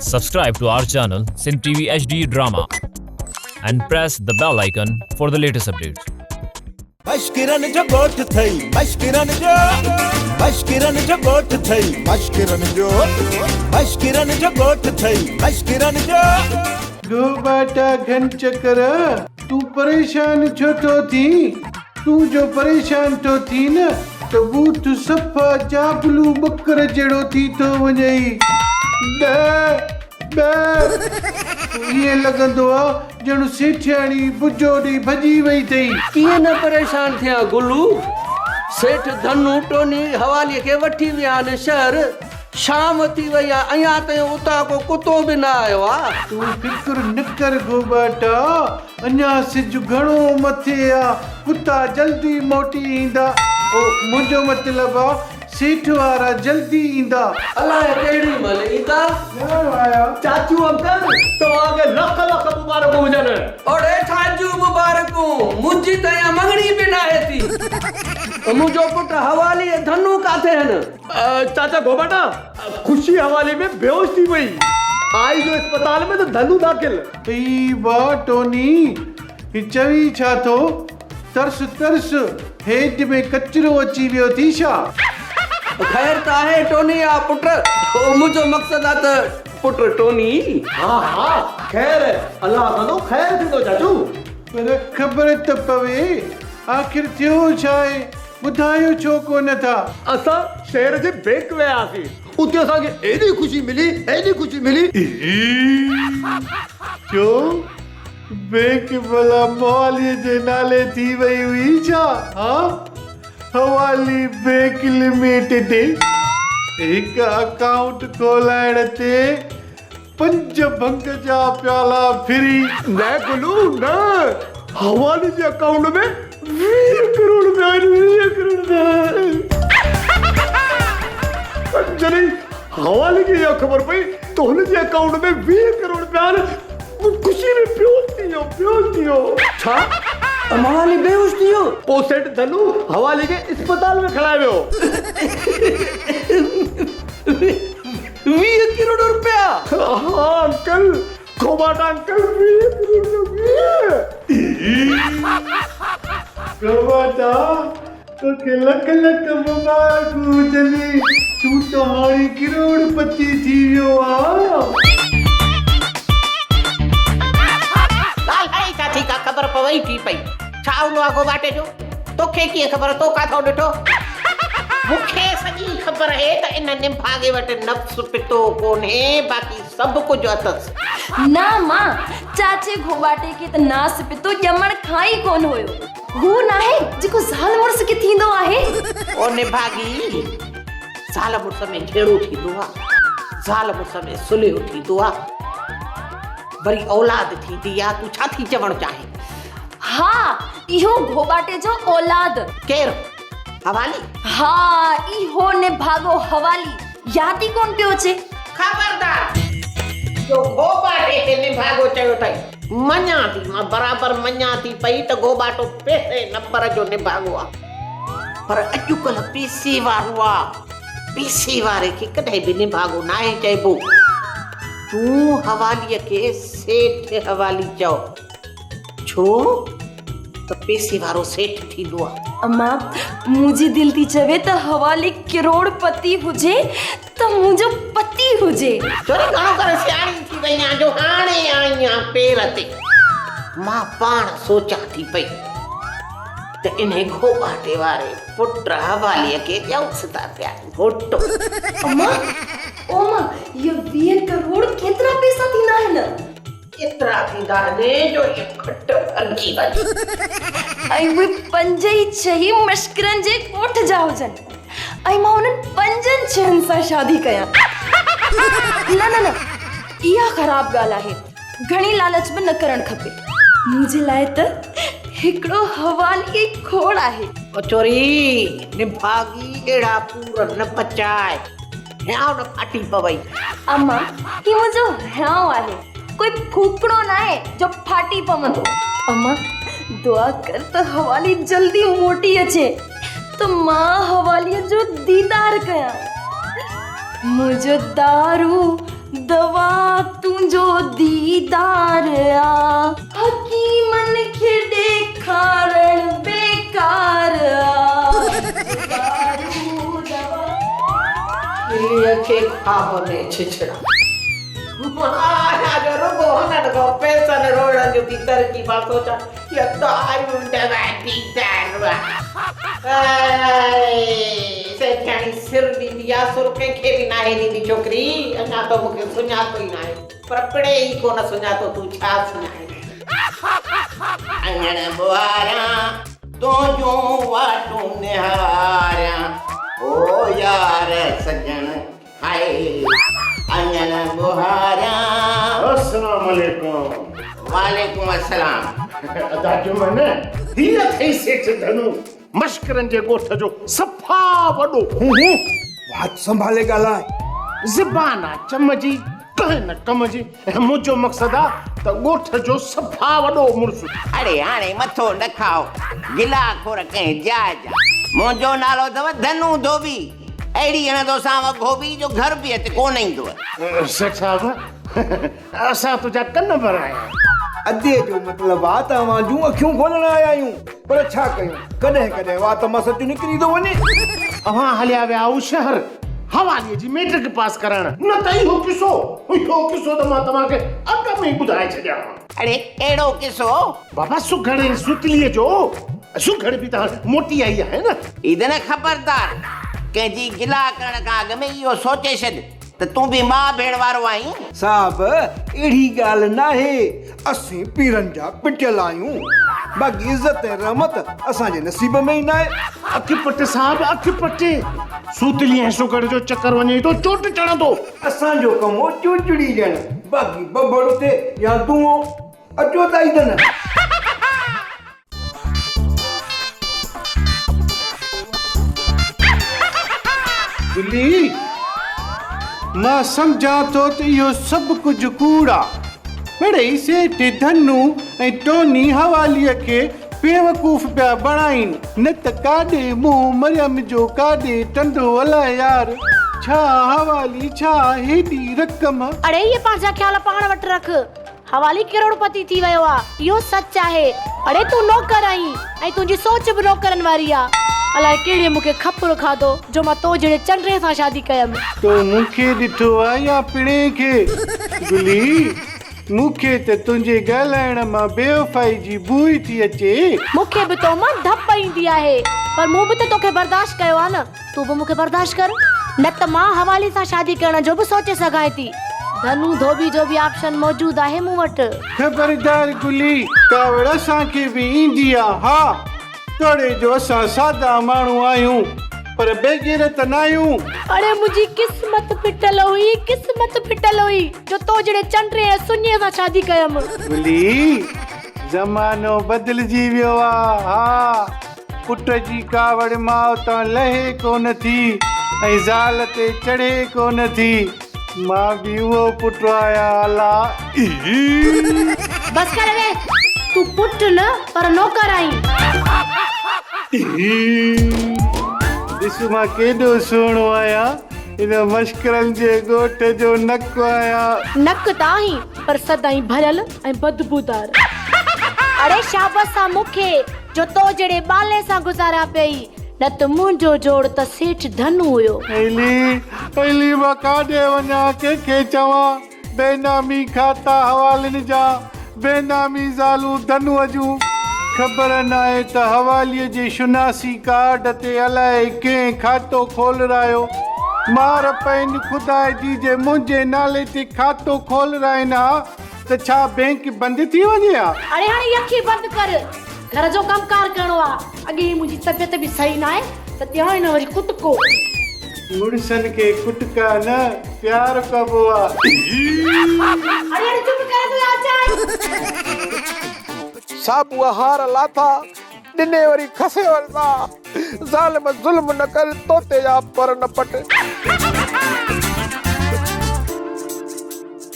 Subscribe to our channel Sindh TV HD Drama and press the bell icon for the latest updates. مشڪرن جو ڳوٺ ٿئي مشڪرن جو مشڪرن جو ڳوٺ ٿئي مشڪرن جو مشڪرن جو ڳوٺ ٿئي مشڪرن جو. گهوٻاٽا گهن چڪر تون پريشان ڇو ٿو ٿين تون جو پريشان ٿو ٿين نه ته ٻوٿ صفا جابلو ٻڪر جهڙو ٿي ٿو وڃئي. ٻه ٻه ائين لڳندو آ ڄڻ سيٺياڻي بجو ڏئي ڀڄي وئي اٿئي. ڪيئن نه پريشان ٿيان گلو. سيٺ ڌنو ٽوني حواليء کي وٺي ويا آهن شهر. شام ٿي وئي آ اڃا تائين اتان ڪو ڪتو به نه آيو آ. تون فڪر نه ڪر گهوٻاٽا. اڃا سج گهڻو مٿي آ، ڪتا جلدي موٽي ايندا. او، منهنجو مطلب آ، سيٺ وارا جلدي ايندا. الاء ڪهڙي مهل ايندا. يار آيا. چاچو انڪل توهان کي لک لک مبارڪون هجن. اڙي ڇا جون مبارڪون، منهنجي ته اڃا مڱڻي به ناهي ٿي. منهنجو پٽ حوالي ۽ ڌنو ڪاٿي هن؟ چاچا گهوٻاٽا، خوشي حوالي ۾ بيهوش ٿي وئي. آئي جو اسپتال ۾ ته ڌنو داخل. اي وا ٽوني، هي چوين ڇا ٿو؟ ترس ترس، هيڊ ۾ ڪچرو اچي ويو ٿي ڇا؟ خير ته آهي ٽوني آ پٽ، منهنجو مقصد آ ته پٽ ٽوني. ها ها خير، الله ڪندو خير ٿيندو چاچو. پر خبر ته پوي، آخر ٿيو ڇا آهي؟ ٻڌايو ڇو ڪونه ٿا؟ اسان شهر جي بينڪ ويا هئاسين، اتي اسان کي ايڏي خوشي ملي، ايڏي خوشي ملي. ڇو؟ بينڪ ڀلا مواليء جي نالي ٿي وئي هئي ڇا؟ ها؟ حوالي بينڪ لميٽيڊ هڪ اڪائونٽ کولائڻ تي پنج ڀنگ جا پيالا ڦري. نه گلو نه، حوالي جي اڪائونٽ ۾ 20 ڪروڙ پيا آهن، 20 ڪروڙ پيا آهن. جڏهن حوالي کي اها خبر پئي ته هن جي اڪائونٽ ۾ 20 ڪروڙ پيا آهن، هو خوشي ۾ بيهوش ٿي ويو، بيهوش ٿي ويو. ڇا؟ حوالي بيهوش ٿي ويو؟ پوء سيٺ ڌنو حوالي کي اسپتال ۾ کڻائي ويو. 20 ڪروڙ روپيا! ها انڪل، کوٻاٽا انڪل 20 ڪروڙ روپيا 20. کوٻاٽا توکي لک لک مبارڪون هجن، تون ته هاڻي ڪروڙ پتي ٿي ويو آن. ڳالهائي ڇا ٿي ڪا خبر پوي ٿي پئي. ڇا هوندو آ گوباٽي جو؟ توکي ڪيئن خبر تو ڪاٿئون ڏٺو؟ مون کي سڄي خبر اهي ته ان نڀاڳي وٽ نفس پتو ڪونهي باقي سڀ ڪجهه اٿس. نه مان، چاچي گهوٻاٽي کي ته ناس پتو ڄمڻ کان ئي ڪونه هيو. هو ناهي جيڪو زال مڙس کي ٿيندو آهي. او نڀاڳي، زال مڙس ۾ جهيڙو ٿيندو آ، زال مڙس ۾ صلح ٿيندو آ، وري اولاد ٿيندي آ، تون ڇا ٿي چوڻ چاهين؟ ها، اهو گهوٻاٽي جو اولاد. ڪير؟ حوالي؟ ها، اهو نڀاڳو حوالي، ياد ئي ڪونه پيو اچي. خبردار! جو گهوٻاٽي کي نڀاڳو چيو اٿئي. مڃان ٿي، مان برابر مڃان ٿي پئي ته گهوٻاٽو پهرين نمبر جو نڀاڳو آ. پر اڄڪلهه پيسي وارو آ. پيسي واري کي ڪڏهن به نڀاڳو ناهي چئبو. تون حواليء کي سيٺ حوالي چئو. ڇو ته پيسي وارو سيٺ ٿيندو آ. اما، منهنجي دل ٿي چوي ته حوالي ڪروڙ پتي هجي ته منهنجو پتي هجي. ڇوري گهڻو ڪري سياڻي ٿي وئي آن جو هاڻي آئي آن پير تي. مان پاڻ سوچان ٿي پئي ته انهي گهوٻاٽي واري پٽ حواليء کي ڏيونس ٿا پيا گهوٽو. اما، او اما، اهي 20 ڪروڙ ڪيترا پيسا ٿيندا آهن؟ ايترا ٿيندا آهن جو اها کٽ ڀرجي وڃي. ۽ اهي پنج ئي ڇهه مشڪرن جي ڳوٺ جا هجن ۽ مان انهن پنجن ڇهن سان شادي ڪيان. نه نه نه اها خراب ڳالهه آهي. گهڻي لالچ به نه ڪرڻ کپي. منهنجي لاء ته هڪڙو حوالي ئي کوڙ آهي. او ڇوري نڀاڳي اهڙا پور نه پچاء. هيانء نه ڦاٽي پوئي. اما، هي منهنجو هيانء آهي، ڪوئي ڦوڪڻو ناهي جو ڦاٽي پوندو. اما، دعا ڪر ته حوالي جلدي موٽي اچي ته مان حواليء جو ديدار ڪيان. منهنجو دارو، دوا، ديدار آ. حڪيمن کي ڏيکارڻ بيڪار آ. دارو دوا. ٻليء کي خواب ۾ ڇڇڙا. مان آهيان جو رڳو هنن کان پئسن روڙڻ جون ٿي ترڪيبان سوچان. اها دارو دوا ديدار آ. هاء سيٺياڻي سر ڏيندي آ، سر ڪنهن کي به ناهي ڏيندي ڇوڪري. اڃا تو مون کي سڃاتو ئي ناهي. پر پڻهين ئي ڪونه سڃاتو تون ڇا سڃاڻين. اڱڻ ٻهاريان تنهنجون واٽون نهاريان او يار سڄڻ هاء اڱڻ ٻهاريان. السلام عليڪم. وعليڪم السلام. ادا جمن هي اٿئي سيٺ ڌنو مشڪرن جي ڳوٺ جو صفا وڏو هون هون. وات سنڀالي ڳالهاء. زبان آ چم جي ڪنهن نه ڪم جي ۽ منهنجو مقصد آ ته ڳوٺ جو صفا وڏو مڙس. اڙي هاڻي مٿو نه کائو، گلا خور ڪنهن جاء جا. منهنجو نالو اٿو ڌنو ڌوٻي، اهڙي هڻندوسانو گهوٻي جو گهر به هت ڪونه ايندو. سيٺ صاحب اسان تنهنجا ڪن ڀرايا آهن. ادي جو مطلب آ ته اوهان جون اکيون کولڻ آيا آهيون، پر ڇا ڪيون ڪڏهن ڪڏهن وات مان سچ نڪري ٿو وڃي. اوهان هليا ويا آهيو شهر حوالي جي ميٽرڪ پاس ڪرائڻ، نه ته اهو قصو، اهو قصو ته مان توهان کي اڳ ۾ ئي ٻڌائي ڇڏيان ها. اڙي ڪهڙو قصو؟ بابا سگهڙ ۽ ستليء جو، سگهڙ به ته هاڻ موٽي آئي آهي نه. عيدن خبردار! ڪنهن جي گلا ڪرڻ کان اڳ ۾ اهو سوچي ڇڏ ته تون به ماء ڀيڻ وارو آهين. صاحب اهڙي ڳالهه ناهي، اسين پيرن جا پٽيل آهيون، باقي عزت ۽ رحمت اسان جي نصيب ۾ ئي ناهي. اک پٽ صاحب اک پٽ، سوتلي ۽ سگهڙ جو چڪر وڃي ٿو چوٽ چڙهندو. اسان جو ڪم هو چوچڙي ڏيڻ، باقي ٻڀڙ اٿي يا دونهون، اچو ته عيدن. دلي، مان سمجهان ٿو ته اهو سڀ ڪجهه ڪوڙ آ. مڙئي سيٺ ڌنو ۽ ٽوني حواليء کي بيوقوف پيا بڻائين، نه ته ڪاڏي منهن مريم جو ڪاڏي ٽنڊو الائي يار، ڇا حوالي ڇا هيڏي رقم. اڙي اهي پنهنجا خيال پاڻ وٽ رک. حوالي ڪروڙپتي ٿي ويو آ اهو سچ آهي. اڙي تون نوڪر آهين ۽ تنهنجي سوچ به نوڪرن واري آ. الائي ڪهڙي مون کي کپر کاڌو جو مان تو جهڙي چنڊي سان شادي ڪيم. تو مون کي ڏٺو آ يا پڻهين کي؟ گلي، مون کي ته تنهنجي ڳالهائڻ مان بيوفائي جي بوء ٿي اچي. مون کي به تو مان ڌپ ايندي آهي پر مون به ته توکي برداشت ڪيو آ نه. تون به مون کي برداشت ڪر، نه ته مان حوالي سان شادي ڪرڻ جو به سوچي سگهانء ٿي. ڌنو ڌوٻي جو به آپشن موجود آهي مون وٽ. خبردار گلي، ڪاوڙ اسان کي به ايندي آ. ها، توڙي جو اسان سادا ماڻهو آهيون، پر بيغيرت ناهيون. اڙي منهنجي قسمت ڦٽل هئي، قسمت ڦٽل هئي، جو تو جهڙي چنڊي ۽ سڃي سان شادي ڪيم. گلي، زمانو بدلجي ويو آ. ها. پٽ جي ڪاوڙ ماء تان لهي ڪونه ٿي ۽ زال تي چڙهي ڪونه ٿي. مان به اهو پٽ آهيان الا. بس ڪر وي، تون پٽ نه پر نوڪر آهين. ڏس مان ڪيڏو سهڻو آهيان، هن مشڪرن جي ڳوٺ جو نڪ آهيان. نڪ ته آهين پر سدائين ڀريل ۽ بدبودار. اڙي شابس آ مون کي جو تو جهڙي ٻالي سان گذاريان پئي، نه ته منهنجو جوڙ ته سيٺ ڌنو هيو. علي، علي مان ڪاڏي وڃان، ڪنهن کي چوان، بينامي کاتا حوالن جا، بينامي زالون ڌنوء جون. خبر ناهي ته حواليء جي شناسي ڪارڊ تي الائي ڪنهن کاتو کولرايو. مار پئين خداء جي جي منهنجي نالي تي کاتو کولرائين ها. ته ڇا بينڪ بند ٿي وڃي ها؟ اڙي هاڻي يکي بند ڪر، گهر جو ڪم ڪار ڪرڻو آ، اڳي ئي منهنجي طبيعت به صحيح ناهي ته ڏيانء نه وري ڪٽڪو. مڙسن کي ڪٽڪا نه پيار ڪبو آ. اڙي هاڻي چپ ڪري تون اچ. صابوء هار لاٿا، ڏني وري کسي ورتا. ظالم ظلم نه ڪر، طوطي جا پر نه پٽ.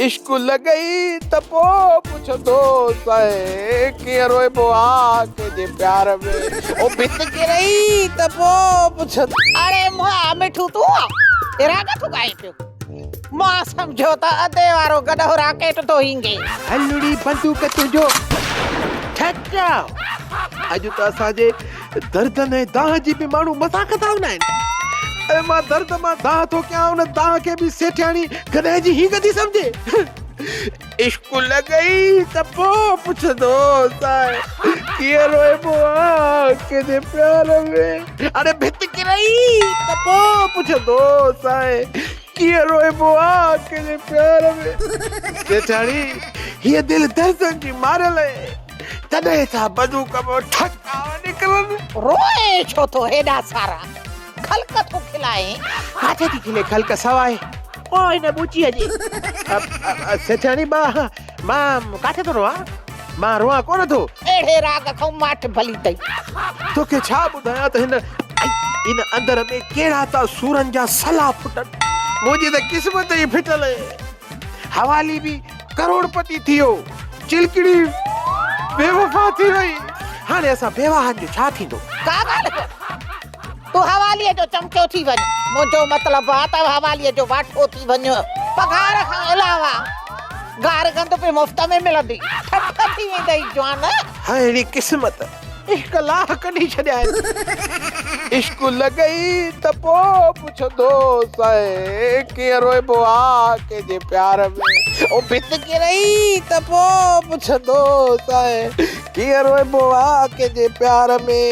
عشق لڳئي ته پوء پڇندو سائين ڪيئن روئبو آ ڪنهن جي پيار ۾. او ڀت ڪرئي ته پوء پڇندو. اڙي مئا مٺو تون آ راڳ ٿو ڳائين پيو. مان سمجهيو ته ادي وارو گڏهه راڪيٽ ٿو هينگي. هلڙي بندوق تنهنجو ٺڪاء. اڄ ته اسان جي دردن ۽ دانهن جي به ماڻهو مذاق ٿا بنائين. ۽ مان درد مان دانهن ٿو ڪيان ان دانهن کي به سيٺياڻي گڏهه جي هينگ ٿي سمجهي. عشق لڳئي ته پوء پڇندو سانء ڪيئن روئبو آ ڪنهن جي پيار ۾. اڙي ڀت ڪرئي ته پوء پڇندو سانء ڪيئن روئبو آ ڪنهن جي پيار ۾. سيٺياڻي هيء دل دردن جي ماريل اهي تڏهن ٿا بندوق مان ٺڪاء نڪرن. روئين ڇو ٿو هيڏا سارا خلق ٿو کلائين. ڪاٿي ٿي کلي خلق سواء او هن ٻوچيء جي. سيٺياڻي مان مان ڪاٿي ٿو روئان مان روئان ڪونه ٿو. اهڙي راڳ کان ماٺ ڀلي اٿئي. توکي ڇا ٻڌايان ته هن ان اندر ۾ ڪهڙا ٿا سورن جا سلا ڦٽن. منهنجي ته قسمت ئي ڦٽل اهي. حوالي به ڪروڙپتي ٿي ويو. چلڪڙي بيوفا ٿي وئي. هاڻي اسان بيواهن جو ڇا ٿيندو؟ ڪا ڳالهه ڪونهي. تون حواليء جو چمچو ٿي وڃ. منهنجو مطلب آ ته حواليء جو واٺو ٿي وڃ. پگهار کان علاوه گارگند به مفت ۾ ملندي. ٺٺ ٿي ويندئي جوان. ههڙي قسمت عشق لاهه ڪڍي ڇڏيا آهن. عشق لڳئي ته پوء پڇندو سائين ڪيئن روئبو آ ڪنهن جي پيار ۾. او ڀت ڪرئي ته پوء پڇندو سائين ڪيئن روئبو آ ڪنهن جي پيار ۾.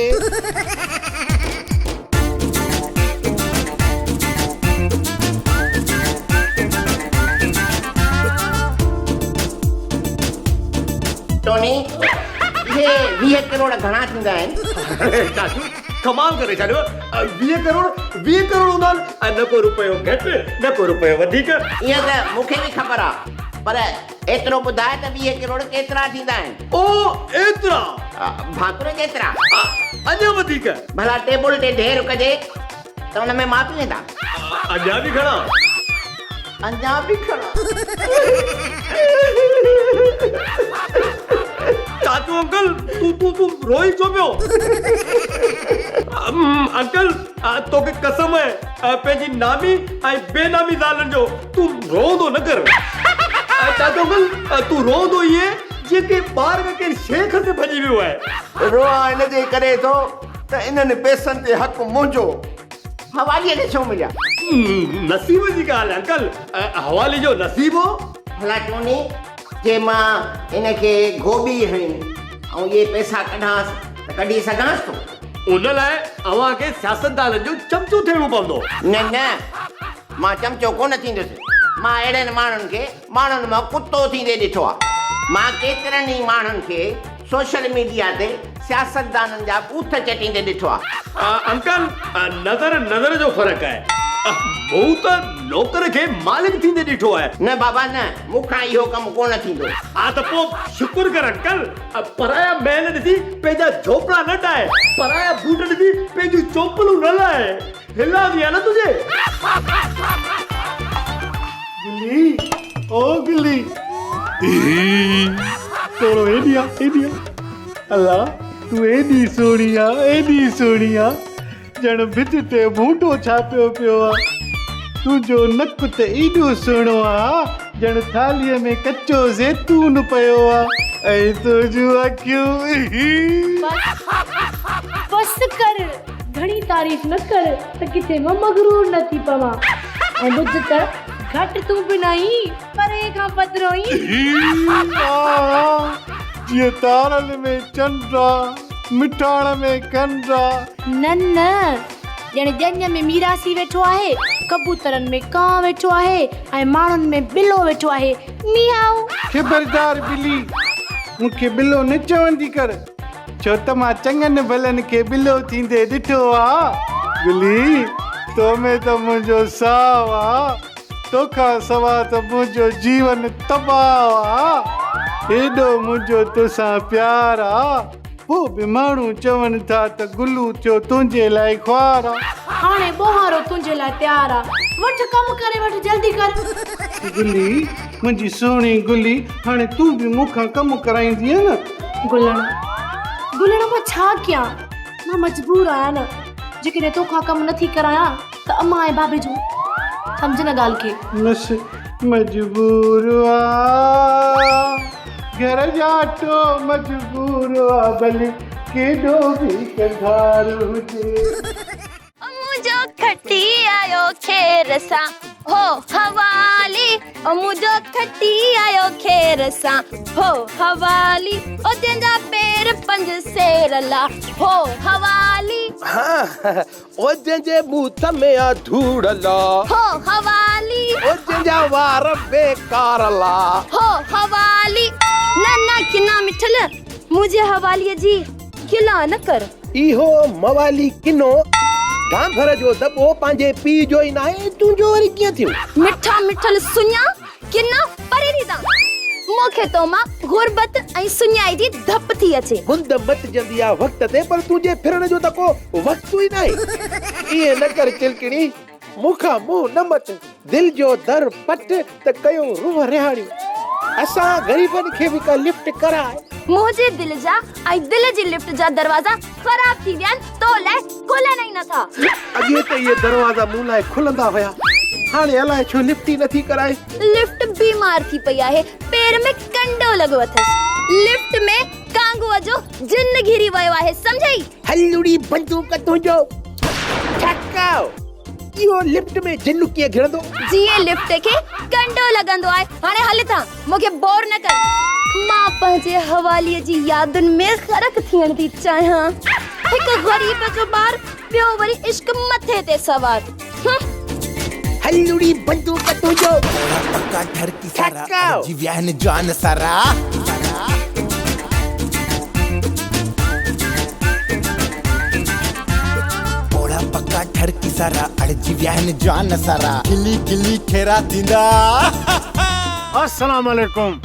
ٽوني، اهي 20 ڪروڙ گهڻا ٿيندا آهن؟ چاچو، ڪمال ڪري ڇڏيو. 20 ڪروڙ 20 ڪروڙ هوندا آهن ۽ نه ڪو روپيو گهٽ نه ڪو روپيو وڌيڪ. اها ته مون کي به خبر آ، پر ايترو ٻڌاء ته 20 ڪروڙ ڪيترا ٿيندا آهن؟ او ايترا! ڀاڪر جيترا. اڃا وڌيڪ. ڀلا ٽيبل تي ڍير ڪجي ته ان ۾ ماپي ويندا. اڃا به گهڻا. اڃا به گهڻا. چاچو انڪل تون تون تون روئين ڇو پيو؟ انڪل توکي قسم آهي پنهنجي نامي ۽ بي نامي زالن جو تون روئندو نه ڪر. چاچو انڪل تون روئندو ائين جيئن ڪنهن ٻار کان ڪير شيء کسي ڀڄي ويو آهي. روئان ان جي ڪري ٿو ته انهن پئسن تي حق منهنجو. حواليء کي ڇو مليا؟ نصيب جي ڳالهه انڪل، حوالي جو نصيب هو. ڀلا ٽوني، جي مان هن کي گهوٻي هڻي ۽ اهي پئسا ڪڍانس ته ڪڍي سگهانس ٿو؟ ان لاء اوهان کي سياستدانن جو چمچو ٿيڻو پوندو. نه نه، مان چمچو ڪونه ٿيندس. مان اهڙن ماڻهن کي ماڻهن مان ڪتو ٿيندي ڏٺو آهي. مان ڪيترن ئي ماڻهن کي سوشل ميڊيا تي سياستدانن جا ٻوٿ چٽيندي ڏٺو آهي. انڪل، نظر نظر جو فرق آهي. مون ته نوڪر کي مالڪ ٿيندي ڏٺو آهي. نه بابا نه، مون کان اهو ڪم ڪونه ٿيندو. ها ته پوء شڪر ڪر انڪل، پرايا محل ڏسي پنهنجا جهوپڙا نه ڊاهه، پرايا بوٽ ڏسي پنهنجون چوپلون نه لاهه. هلا به آ نه تنهنجي. گلي او گلي ٿورو هيڏي آ هيڏي آ الا تون ايڏي سهڻي آ ايڏي سهڻي آ ڄڻ ڀت تي ڀونٽو ڇاپيو پيو آ تنهنجو نڪ ته ايڏو سهڻو آ ڄڻ ٿالهيء ۾ ڪچو زيتون پيو آ ۽ تنهنجون اکيون. بس بس ڪر گهڻي تعريف نه ڪر ته ڪٿي مان مغرور نه ٿي پوان ۽ ٻڌ ته گهٽ تون به ناهين پري کان پڌرو ئين. جيئن تارن ۾ چنڊ آ، مٺاڻ ۾ کنڊ آ. نه نه ڄڻ ڄڃ ۾ ميراسي ويٺو آهي، ڪبوترن ۾ ڪانء ويٺو آهي ۽ ماڻهن ۾ ٻلو ويٺو آهي. ميائو. خبردار ٻلي، مون کي ٻلو نه چوندي ڪر. ڇو ته مان چڱن ڀلن کي ٻلو ٿيندي ڏٺو آ. گلي، تو ۾ ته منهنجو ساهه آ. توکان سوا ته منهنجو جيون تباهه آ. ايڏو منهنجو توسان پيار آ. پوء به ماڻهو چون ٿا ته گلو ٿيو تنهنجي لاء خوار آ. هاڻي ٻوهارو تنهنجي لاء تيار آ. وٺ ڪم ڪري وٺ جلدي ڪر. گلي، منهنجي سهڻي گلي، هاڻي تون به مون کان ڪم ڪرائيندينء نه؟ گلڻ، گلڻ مان ڇا ڪيان؟ مان مجبور آهيان نه. جيڪڏهن توکان ڪم نه ٿي ڪرايان ته امان ۽ بابي جون. سمجهه نه ڳالهه کي. مس مجبور آ گهر ڄاٽو مجبور آ ڀلي ڪيڏو به ڪنڌار هجي. او منهنجو کٽي آيو خير سان هو حوالي او منهنجو کٽي آيو خير سان هو حوالي او جنهن جا پير پنج سير لا هو حوالي. ها او جنهن جي ٻوٿ ۾ آ ڌوڙ لا. هو حوالي. او جنهن جا وار بيڪار لا. هو حوالي. نه نه ڪنا مٺل منهنجي حواليء جي گلا نه ڪر. اهو موالي ڪنو ڍانڀر جو دٻو پنهنجي پيء جو ئي ناهي، تنهنجو وري ڪيئن ٿيو؟ مٺا مٺل سڃا ڪنا پري ٿي تان، مون کي تو مان غربت ۽ سڃائي جي ڌپ ٿي اچي. مند مٽجندي آ وقت تي، پر تنهنجي ڦرڻ جو ته ڪو وقت ئي ناهي. ائين نه ڪر چلڪڻي، مون کان منهن نه مٽ. دل جو در پٽ ته ڪيو روح رهاڻيون. اسان غريبن کي به ڪا لفٽ ڪراء. منهنجي دل جا ۽ دل جي لفٽ جا دروازا خراب ٿي ويا آهن، تو لاء کلن ئي نٿا. اڳي ته اهي دروازا مون لاء کلندا هيا، هاڻي الائي ڇو لفٽ ئي نٿي ڪرائي. لفٽ بيمار ٿي پئي آهي، پير ۾ ڪنڊو لڳو اٿس. لفٽ ۾ ڪانگوء جو جن گهري ويو آهي، سمجهئي؟ هل اڙي بندوق تنهنجو ٺڪاء. اهو لفٽ ۾ جن ڪيئن گهڙندو؟ جيئن لفٽ کي ڪنڊو لڳندو آهي. هاڻي هل هتان، مون کي بور نه ڪر. مان پنهنجي حواليء جي يادن ۾ غرق ٿيڻ ٿي چاهيان. هڪ غريب جو ٻار، ٻيو وري عشق مٿي تي سوار. هه. هل اڙي بندوق تنهنجو پڪا ٺرڪي سارا ٺڪاء. اڙجي ويا آهن جوان سارا. پوڙها پڪا ٺرڪي سارا اڙجي ويا آهن جوان سارا کلي کلي کيرا ٿيندا. السلام عليڪم.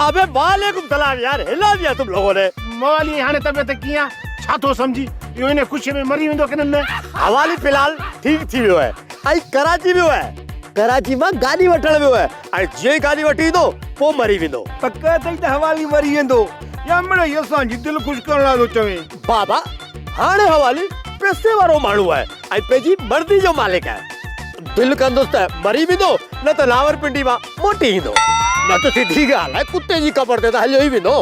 ابي وعليڪم سلام يار هلا ديا تم لوگو ني. موالي هاڻي طبيعت ڪيئن آ؟ ڇا ٿو سمجهين؟ اهو ان خوشي ۾ مري ويندو ڪين نه؟ حوالي في الحال ٺيڪ ٿي ويو آهي ۽ ڪراچي ويو آهي. ڪراچي مان گاڏي وٺڻ ويو آهي ۽ جيئن ئي گاڏي وٺي ايندو پوء مري ويندو. پڪ اٿئي ته حوالي مري ويندو يا مڙئي اسان جي دل خوش ڪرڻ لاء ٿو چوين؟ بابا هاڻي حوالي پئسي وارو ماڻهو آهي ۽ پنهنجي مرضي جو مالڪ آهي. دل ڪندس ته مري ويندو نه ته راولپنڊي مان موٽي ايندو. نه ته سڌي ڳالهه آهي ڪتي جي قبر تي ته هليو ئي ويندو.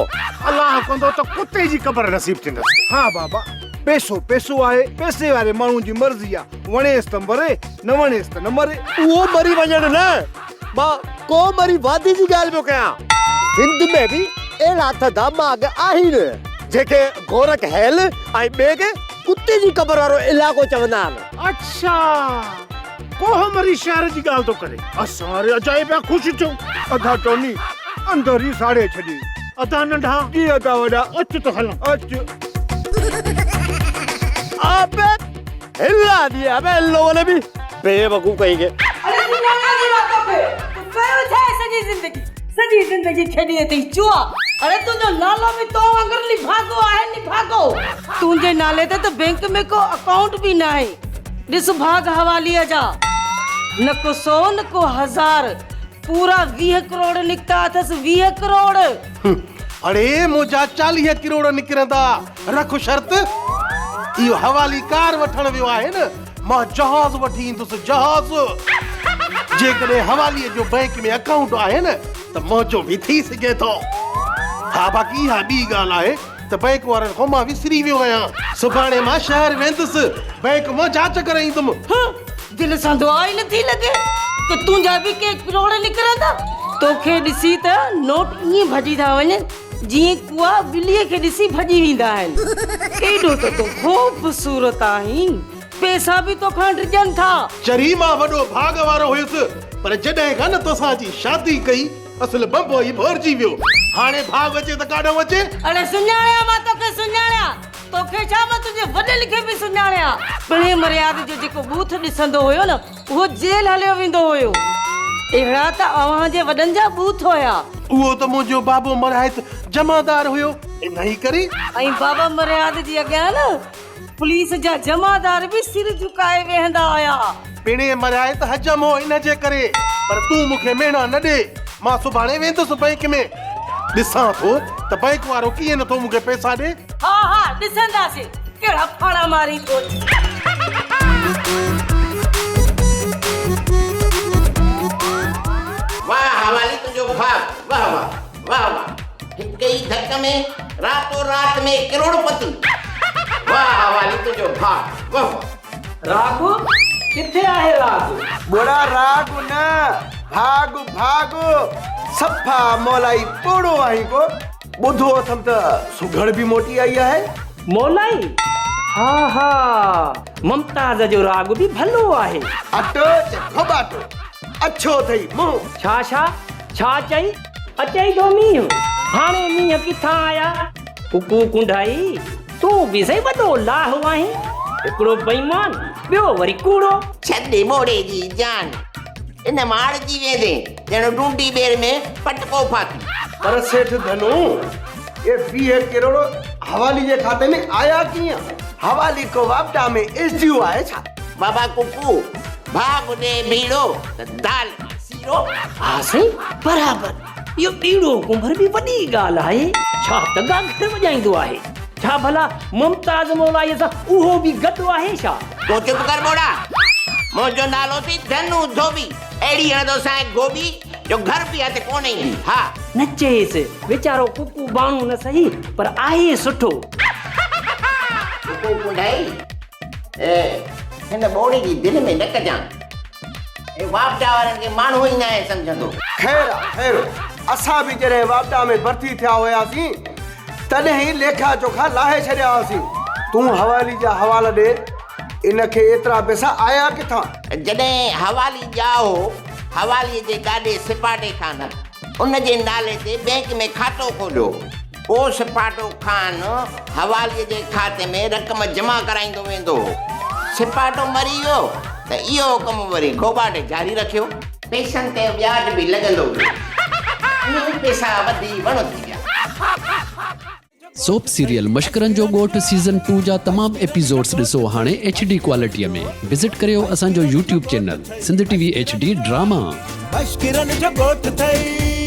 الله ڪندو ته ڪتي جي قبر نصيب ٿيندس. ها بابا پئسو پئسو آهي، پئسي واري ماڻهو جي مرضي آ، وڻيس ته مري نه وڻيس ته نه مري. اهو مري وڃڻ نه، مان ڪو مري وادي جي ڳالهه پيو ڪيان. سنڌ ۾ به اهڙا ٿڌا ماڳ آهن، جنهن کي گورک هيل ۽ ٻئي کي ڪتي جي قبر وارو علائقو چوندا آهن. اڇا، ڪوهه مري شهر جي ڳالهه ٿو ڪري. اسان وري اجائي پيا خوش ٿيون. ادا ٽوني اندر ئي ساڙي ڇڏي. ادا ننڍا. جي ادا وڏا. اچ ته هلون. اچ. ابي هلا ديا ابي ان لوگون ني بي بيوقوف ڪهين ڪي. اڙي سڃاڻان ٿي مان توکي. تون ڪيو ڇا آهي سڄي زندگي. سڄي زندگي کيڏي اٿئي جوا. اڙي تنهنجو لالو به تو وانگر نڀاڳو آهي نڀاڳو. تنهنجي نالي تي ته بينڪ ۾ ڪو اڪائونٽ به ناهي. ڏس ڀاڳ حواليء جا. نه ڪو سو نه ڪو هزار. پورا 20 ڪروڙ نڪتا اٿس 20 ڪروڙ. اڙي منهنجا 40 ڪروڙ نڪرندا. رک شرط. اهو حوالي ڪار وٺڻ ويو آهي نه، مان جهاز وٺي ايندس جهاز. جيڪڏهن حواليء جو بئنڪ ۾ اڪائونٽ آهي نه ته منهنجو به ٿي سگهي ٿو. ها باقي اها ٻي ڳالهه آهي ته بئنڪ وارن کان مان وسري ويو آهيان. سڀاڻي مان شهر ويندس، بئنڪ مان جاچ ڪري ايندم. هه دل سان دعا ئي نٿي لڳي ته تنهنجا به ڪي ڪروڙ نڪرندا. توکي ڏسي ته نوٽ ائين ڀڄي ٿا وڃن جيئن ڪوئا ٻليء کي ڏسي ڀڄي ويندا آهن. ايڏو ته تون خوبصورت آهين، پئسا به توکان ڊڄن ٿا. چري مان وڏو ڀاڳ وارو هيس، پر جڏهن کان نه توسان اچي شادي ڪئي، اصل بنبو ئي ڀورجي ويو. هاڻي ڀاڳ اچي ته ڪاڏانهن اچي؟ اڙي سڃاڻيان مان توکي سڃاڻيان، توکي ڇا مان تنهنجي وڏن کي به سڃاڻيان. پڻهين مرياد جو جيڪو ٻوٿ ڏسندو هيو نه، اهو جيل هليو ويندو هيو. اهڙا ته اوهان جي وڏن جا ٻوٿ هيا. اهو ته منهنجو بابو مرحيت جمعدار هيو، انهيء ڪري. ۽ بابا مرحيات جي اڳيان نه پوليس جا جمعدار به سر جهڪائي ويهندا هيا. پڻهين مرحيت حجم هو ان جي ڪري. پر تون مون کي ميڻا نه ڏي. مان سڀاڻي ويندس بئنڪ ۾. ڏسان ٿو ته بئنڪ وارو ڪيئن نه ٿو مون کي پئسا ڏي. ها ها ڏسنداسين ڪهڙا ڦاڙا مارين ٿو. واهه حوالي تنهنجو ڀاڳ، واهه واهه، واهه واهه. هڪ ئي ڌڪ ۾ راتو رات ۾ ڪروڙ پتي. واهه حوالي تنهنجو ڀاڳ، واهه واهه. راڳ؟ ڪٿي آهي راڳ؟ ٻوڙا راڳ نه، ڀاڳ ڀاڳ. صفا مولائي ٻوڙو آهين ڪو. ٻڌو اٿم ته سگهڙ به موٽي آئي آهي. مولائي، ها ها، ممتاز جو راڳ به ڀلو آهي. اٽو چ گهوٻاٽو، اڇو اٿئي منهن. ڇا ڇا؟ ڇا چئي؟ اچئي ٿو مينهن. هاڻي مينهن ڪٿان آيا؟ ڪڪو ڪنڍائي، تون به سائين وڏو لاهو آهين. هڪڙو بيمان، ٻيو وري ڪوڙو. ڇڏ ٻوڙي جي جان. ان مان اڙجي ويندين، ڄڻ ڊونڊي ٻير ۾ پٽڪو ڦاٿي. پر سيٺ ڌنو، اهي 20 ڪروڙ حوالي جي کاتي ۾ آيا ڪيئن؟ حوالي ڪو واپڊا ۾ ايس ڊي او آهي ڇا؟ بابا ڪڪو، ڀاڳ ڏي ڀيڙو ته دال مان سيرو. ها سائين برابر، اهو ٻيڙو ڪنڀر به وڏي ڳالهه آهي. ڇا ته گاگهر وڄائيندو آهي. ڇا ڀلا ممتاز مولائيء سان اهو به گڏ آهي ڇا؟ تون چپ ڪر ٻوڙا. منهنجو نالو ٿي ڌنو ڌوٻي. اهڙي هڻندوسانء گوٻي جو گهر به هٿ ڪونه ايندي. ها. نه چئيس، ويچارو ڪڪو ٻاڻو نه سهي پر آهي سٺو. ڪڪو ڪنڍائي، هن ٻوڙي جي دل ۾ نه ڪجان. هي واپڊا وارن کي ماڻهو ئي ناهي سمجهندو. خير آ خير. اسان به جڏهن واپڊا ۾ ڀرتي ٿيا هياسين تڏهن ئي ليکا چوکا لاهي ڇڏيا هئاسين. تون حوالي جا حوالا ڏي، ان کي ايترا پئسا آيا ڪٿان؟ جڏهن حوالي ڄائو هو، حواليء جي ڏاڏي سپاٽي خان ان جي نالي تي بئنڪ ۾ کاتو کوليو هو. پوء سپاٽو خان حواليء جي کاتي ۾ رقم جمع ڪرائيندو ويندو هو. سپاٽو مري ويو ته اهو ڪم وري گهوٻاٽي جاري رکيو. پئسن تي وياج به لڳندو ويو. ائين ئي پئسا وڌي وڻ ٿي ويا. سوپ سيريل مشڪرن جو ڳوٺ سيزن ٽو جا تمام ايپيسوڊس ڏسو هاڻي ايڇ ڊي ڪوالٽي ۾ وزٽ ڪريو اسان جو YouTube channel Sindh T V H D drama. مشڪرن جو ڳوٺ ٿئي.